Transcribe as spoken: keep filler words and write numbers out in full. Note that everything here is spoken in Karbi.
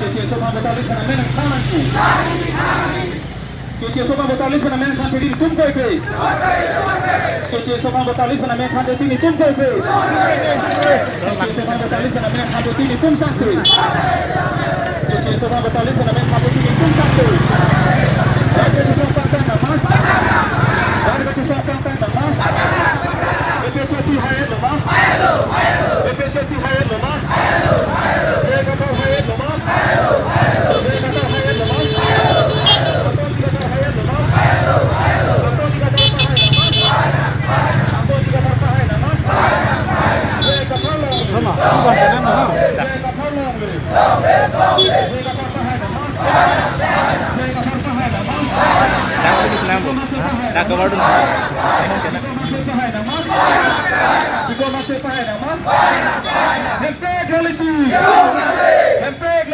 Sesi so ma betul kan amen nangthan nangji. Kechengso abang voter list pen amen khan pedi netum koike. Kechengso abang voter list pen amen khan pedi netum koike. Kechengso abang voter list pen amen khan pedi netum sangse. Kechengso abang voter list pen amen khan pedi netum sangse. Rat kachesong pangtang nama. Rat kachesong pangtang nama. A P H L C hai nama. A P H L C hai nama. J I Kathar hai nama. J I Kathar hai nama. Atonji Kathar hai nama. Atonji Kathar hai nama. Atonji Kathar hai nama. J I Kathar long live. J I Kathar long live. J I Kathar hai nama. J I Kathar hai nama. Dak dun senang, Bu. Dak cover dun. J I Kathar hai nama. J I Kathar hai nama. Hempek quality. Hempek